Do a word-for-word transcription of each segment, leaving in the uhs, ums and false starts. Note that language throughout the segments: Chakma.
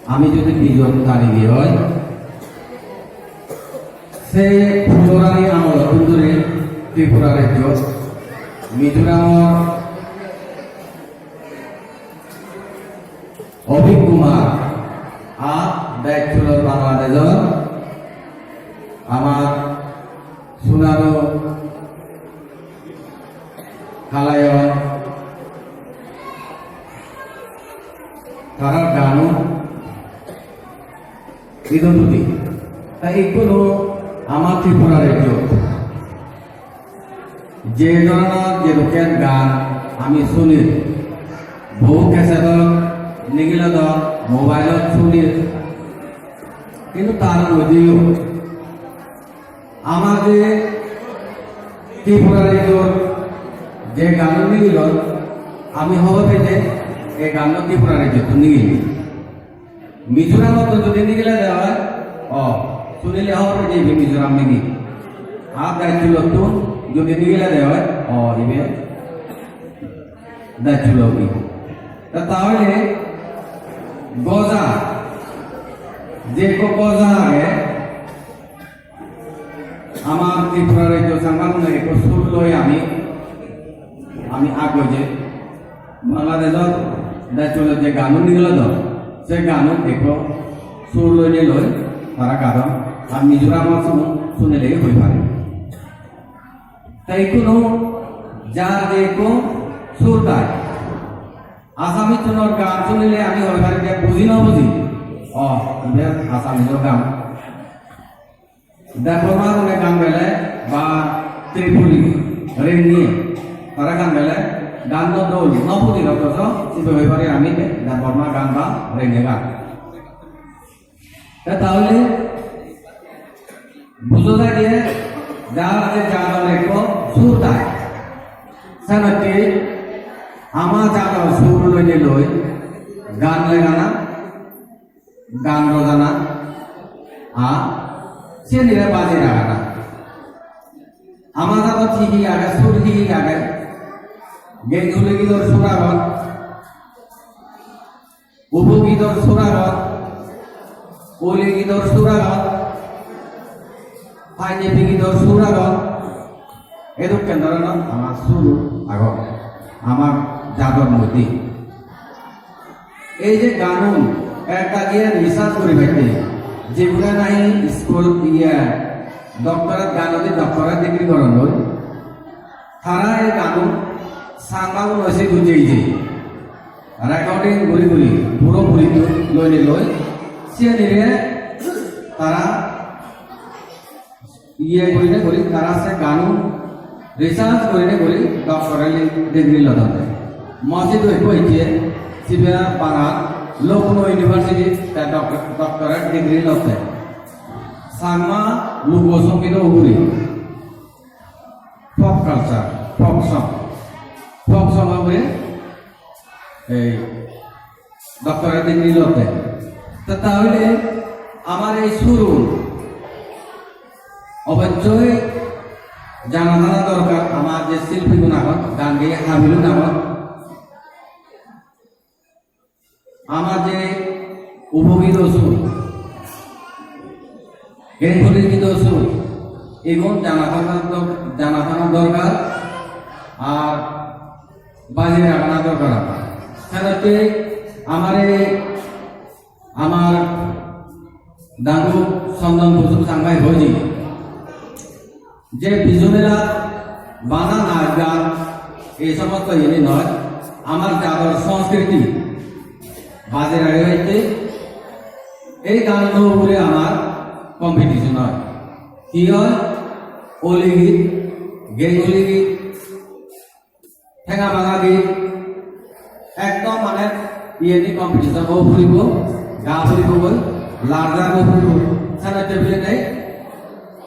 Ami jodi bijot tali di oi, se purani amolottun dhuri Tripura rajyot Mizoramor Abhik Kumar ar daittoloi Bangladeshor amar Sunanu Kalayon, tarar gano idu dudi. Ta ikkunu ama Tripura rajyot je dhoronor je dokken gan ami sunir, bohu cassette-ot nigilodon, mobile-ot sunir, hintu tar moddheyo amar je Tripura rajyot je gano nigilon, ami hobor pei je ei gano Tripura rajyottun nigilon. Mizoramottun jodi nigilede oi, o, sunile hobor pei je ibe Mizoram nigil. Ar daittolottun jodi nigilede oi, o, ibe daittolo nigil. Ta tahole goja, je ekko goja age, amar Tripura rajyo Changmagune ekko sur loi ami, ami agoi je Bangladeshot daittoloi je gano nigilodon, se gano ekko sur loinei loi tara gadon, ar Mizoramot sun-, sunile hoi pare. Ta ikkunu jar je ekko sur tai. Assamese-unor gan sunile ami hoi pari je buji no buji. O, ibe Assamese-or gan. Debbarma-une gan gele ba Tripuri, Rengi, tara gan gele gan no dol, no buji, othocho sibe hoi pari ami Debbarma gan ba Rengi gan. Te tahole bujo jai je jar je jador ekko sur tai. Senotte ama jador sur loinei loi gan legana, gan rojana, ar siyenire bajei ragana. Ama jadot hi hi age, sur hi hi age, Genguli gidor sur agon, Ubo gidor sur agon, Oli gidor sur agon, Panjabi gidor sur agon, edokken dhoronor ama sur agon, ama jador moddhe. Ei je ganun ekka giye research guri patte, jibune nahi school iye doctorate, ganodi doctorate degree goron loi, tara ei ganun Changmagun oi se bujei je recording guri guri puro puri loinei loi, siyenire tara iye gurinei guri tara se ganun research gurinei guri doctorate degree lodonde. Mo sidu ekko ecche, sibe Bangal Lucknow University te doc-, doctorate degree lotte. Changma lugo songido ugure, folk culture, folk song, folk song ugure ei doctorate degree lotte. Te tahole amar ei surun obossoi jana thana dorkar, amar je silpigun agon, gan geye habilun agon, amar je Ubo gido sur, Genguli gido sur, igun jana thana dor-, jana thana dorkar, ar bajei ragana dorkar. Senotte amare amar dangu Chandan Bhushan Changmai hoide je Bizu Mela bana nach gan ei somosto jini noi, amar jador sanskriti bajei ragei patte ei ganno ugure amar competition oi. Hi oi? Oli git, Genguli git, Tenga banga git, ekdom mane iyeni competition o puribo, ga puribo goi, larger o puribo. Senotte bilinei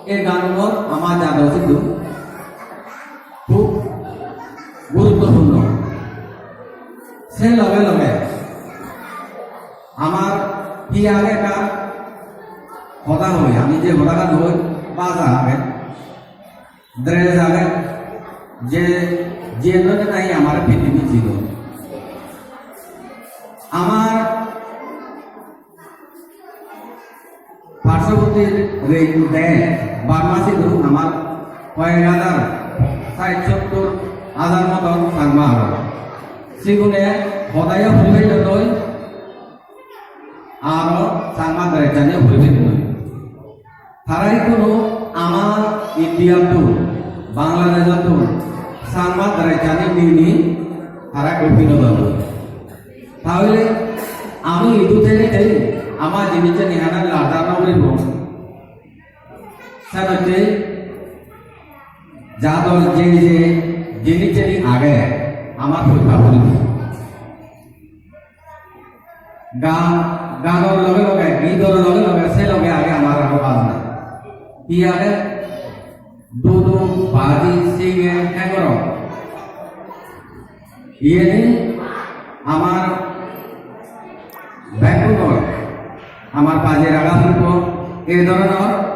ei ganunor ama jador sidu hub guruttopurno. Se loge loge amar hi age ekkan hoda hoi, ami je hodagan hoi, baja age, dress age, je, je loi nahi amar pithibi jidon. Amar পার্শ্ববর্তী রে-, দেশ বার্মা সিধু আমার কয়েক হাজার, ষাট সত্তর হাজার মতন চাকমা আরো। সিগুনে হদাইয়া ফুরিবাইল নয়, আরো চাকমা দেরেচানিও ফুরিবাইল নয়। তারাই কোনো আমার ইন্ডিয়ার তো, বাংলাদেশের তো চাকমা দেরেচানি নিনি তারা কঠিন দল। তাহলে আমি ইদু থেকে যাই, আমার জিনিসটা নিহানা লাটা না উঠব। সেটাতে যাদব যে যে জিনিস যিনি আগে আমার পরীক্ষা করি। গান, গানর লগে লগে, গীতর লগে লগে, সে লগে আগে আমার আরো বাজনা। কি আগে? দুদু, বাজি, সিঙে, হেঙরম। ইয়েনি আমার বেগুনর, আমার বাজে রাগা ফুলব, এই ধরনের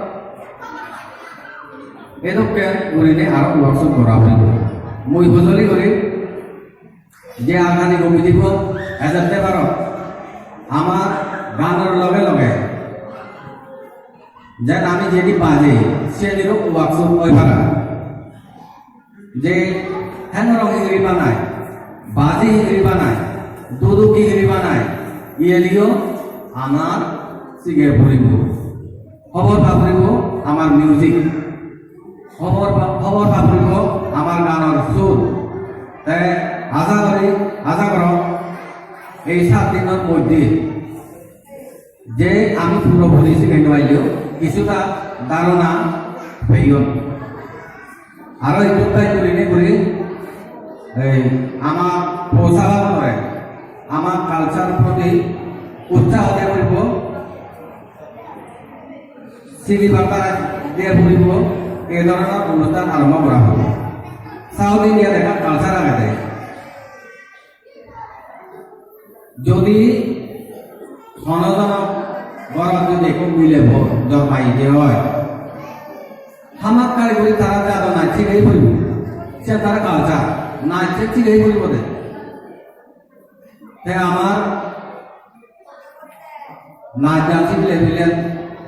এদকে গুরিনে আরো workshop করা হইব। মুই হজলি করি যে আগামী কমিটিব এজাতে পারো আমার গানর লগে লগে যেন আমি যেটি বাজে সেটিরও workshop হয়ে পারা। যে হেনরং ইংরি বানায়, বাজি ইংরি বানায়, দুদুক ইংরি বানায়, ইয়েলিও আমার সিগে ফুরিব। খবর পাবরিব আমার মিউজিক, খবর পা-, খবর পাবরিব আমার গানর সুর। তে আশা করি, আশা করো এই সাত দিনের মধ্যে যে আমি পুরোপুরি শিখে নিয়ে কিছুটা ধারণা পেয়ে। আরো একটু তাই করি নি করি এই আমার প্রচার করে আমার কালচার প্রতি উৎসাহ দিয়ে করিব। সিটি বার্তা দিয়ে করিব। এই ধরনের অনুষ্ঠান আরম্ভ করা হবে। সাউথ ইন্ডিয়ার একটা কালচার আগে দেয়। যদি সনাতন ঘরত যদি একো মিলে জন্মাই যে হয়, হামাক্কারি করে তারা যাদব নাচি গেই পড়ব, সে তারা কালচার নাচে চিরেই পড়ব দে। তে আমার নাচ জানছি বিলে বিলে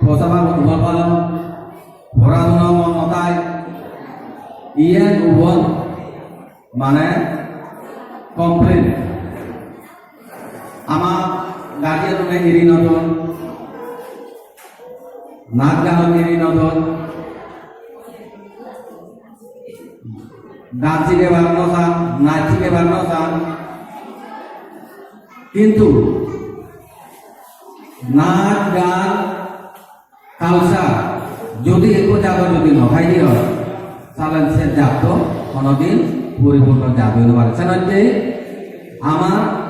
প্রসাবা উদ্ভব পালন, পড়াশোনা মন মতায়, ইয়ে উভয় মানে কমপ্লেন। আমার গার্জিয়ান এরি নতুন, নাচ গান এরি নতুন, গান শিখে বানানো চান, নাচ শিখে বানানো চান, কিন্তু নাচ গান কালচার যদি একো জাত যদি নথাই দিয়ে হয়, তাহলে সে জাত কোনোদিন পরিপূর্ণ জাত হইতে পারে। সেটা হচ্ছে আমার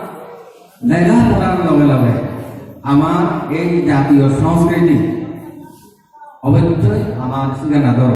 লেখাপড়ার লগে লগে আমার এই জাতীয় সংস্কৃতি অবশ্যই আমার শিক্ষা দরকার।